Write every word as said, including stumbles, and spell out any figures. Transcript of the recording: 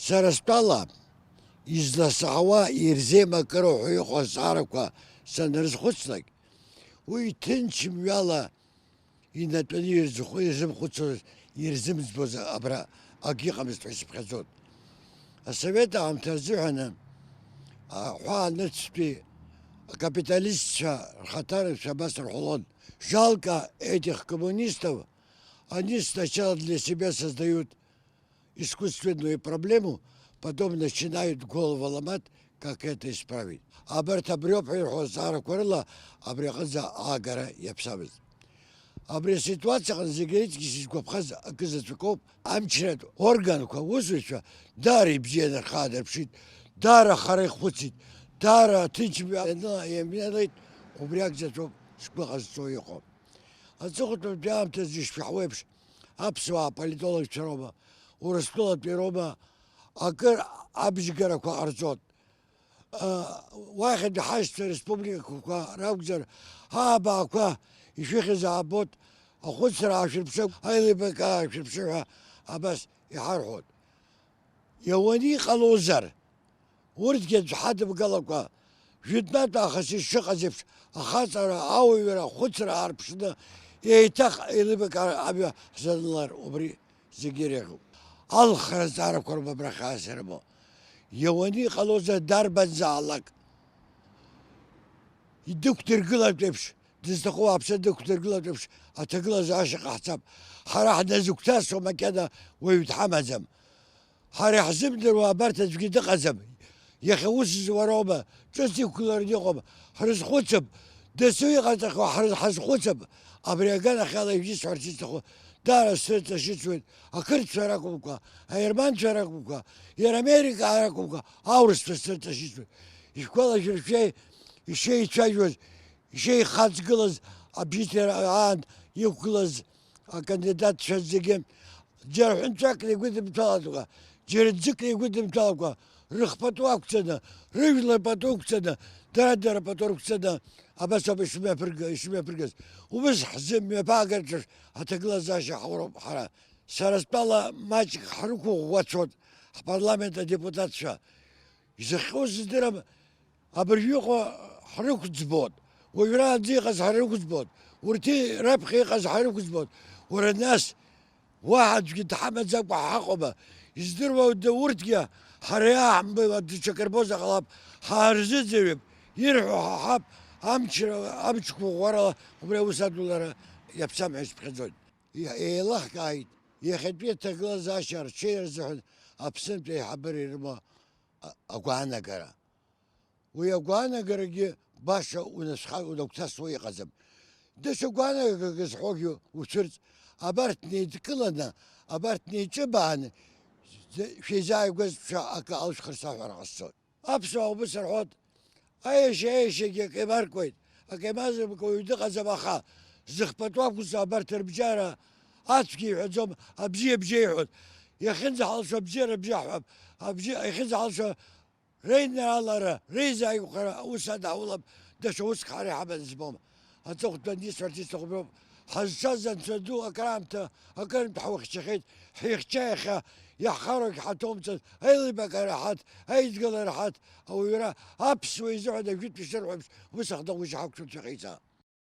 Сара стәала, изласаҳауа ирзеимакыроу ҳәа иҟоу азҵаарақәа санрызхәыцлак, уи ҭынч мҩала инатәаны ирзыхәы-, ирзымхәыцуаз, ирзымӡбоз абра акгьы ыҟамызт ҳәа исыԥхьаӡоит. Асовет аамҭа азыҳәаны аҳәаа нырцәтәи акапиталистцәа рхаҭарнакцәа абас рҳәалон: «Жалко этих коммунистов, они сначала для себя создают искусственную проблему, потом начинают голову ломать, как это исправить». Абарҭ абриоуп ҳәа ирҳәо азҵаарақәа рыла абри аҟынӡа аагара иаԥсамызт. Абри аситуациа аҟны зегь реиҵгьы сызгәаԥхаз акы заҵәык ауп. Амчратә органқәа аусзуҩцәа даара ибзианы рхы аадырԥшит, даара хара ихәыцит, даара аҭынчымҩа ианыла-, иамҩалеит, убри акзаҵәуп сгәы ҟазҵо иҟоу. Аҵыхәтәантәи аамҭазы ишшәаҳауеиԥш, аԥсуаа аполитологцәа роума, Урыстәылатәи роума, акыр абжьгарақәа ҟарҵоит. Уахьынтә ҳашьцәа республикақәа ракәзар, аабаақәа ишәыхьыз аабоит, ахәыцра аашәырԥшы, аилибакаа аашәырԥшы ҳәа абас иҳарҳәоит. Иауаны иҟалозар, урҭгьы аӡә ҳадымгалакәа, жәытәнатә аахыс ишыҟаз еиԥш, ахаҵара, ауаҩра, ахәыцра аарԥшны, еиҭах еилибакаара амҩа ҳзанылар, убри зегьы иреиӷьуп. Алхра азҵаарақәа роума абра хьаас ирымоу. Иауаны иҟалозар дарбанзаалак идықәдыргылартә еиԥш, дызҭаху ауааԥсы дықәдыргылартә еиԥш, аҭагылазаашьа ҟаҳҵап. Ҳара ҳназыгәҭасуа макьана уаҩ дҳамаӡам. Ҳара иаҳзымдыруа абарҭ аӡәгьы дыҟаӡам. Иахьа ус зуароума, ҿыц иқәгылараны иҟоума, ҳрызхәыцып, дасу иҟаҵахьоу ҳрыз-, ҳазхәыцып. Абри аганахьала ишәзысҳәарц исҭаху, даара срыҵашьыцуеит, ақырҭцәа ракәымкәа, аерманцәа ракәымкәа, иара Америка ракәымкәа, аурысцәа срыҵашьыцуеит. Ишәгәалашәыршәеи, ишеицәажәоз, ишеихаҵгылаз абжьыҭира аан иқәгылаз акандидатцәа зегьы, џьара ҳәынҵәакны игәыдымҭәалакәа, џьара ӡыкны игәыдымҭәалакәа, рыхпату ақәҵаны, рыжәлар пату ықәҵаны, дара, дара пату рықәҵаны, абас ауп ишымҩаԥырга-, ишымҩаԥыргаз. Убыс ҳзы мҩаԥаагарц аҭагылазаашьа ҳауроуп ҳара. Сара стәала маҷк ҳрықәыӷәӷәацәоит ҳпарламент адепутатцәа. Изыхҟьоу сыздырам, абыржәы иҟоу ҳрықәӡбоит, уажәраанӡа иҟаз ҳрықәӡбоит, урҭи раԥхьа иҟаз ҳрықәӡбоит. Уара нас, уаҳа аӡәгьы дҳамаӡакәа ҳаҟоума? Издыруада урҭгьы, ҳара иааҳмбеиуа даҽакы рбозар ҟалап, ҳаарзыӡырҩып, ирҳәо ҳаҳап, амчра, амчқәа ӷәӷәарала убри аус адулара иаԥсам ҳәа исыԥхьаӡоит. Иа-, еилаҳкааит, иахьатәи аҭагылазаашьа арҽеира азыҳәан Аԥснытәи аиҳабыра ирымоу а-, агәаанагара. Уи агәаанагарагьы баша унацәха-, унагәҭасуа иҟаӡам. Даҽа гәаанагак зҳәогьы уцәырҵ, абарҭ неидкыланы, абарҭ неиҿыбааны, з-, шәеизааигәаз шәа акы алшәхарц аҳәара ҟасҵоит. Аԥсуаа убыс рҳәоит, аиашьа аиашьагьы акы еимаркуеит, акы еимазымкуа уаҩ дыҟаӡам, аха зыхԥатәу ақәҵа абарҭ рыбжьара ацәгьа иҳәаӡом, абзиа бзиа иҳәоит. Иахьынӡаҳалшо абзиара бзиа ҳҳәап, абзиа, иахьынӡаҳалшо реинраалара, реизааигәахара аус адаҳулап, даҽа уск ҳара иҳаманы збом. Аҵыхәтәан исҳәарц исҭаху роуп, ҳазшаз Анцәа ду акраамҭа, акырынтә ҳухьчахьеит, ҳихьча иахьа, иаҳхароугь ҳаҭоумҵан, аилибакаара ҳаҭ, аидгылара ҳаҭ, ауаҩра аԥсуа изыҳәан ажәытә ишырҳәо еиԥш, ус ахдагәышьа ҳақәшәоит шәахеиҵа.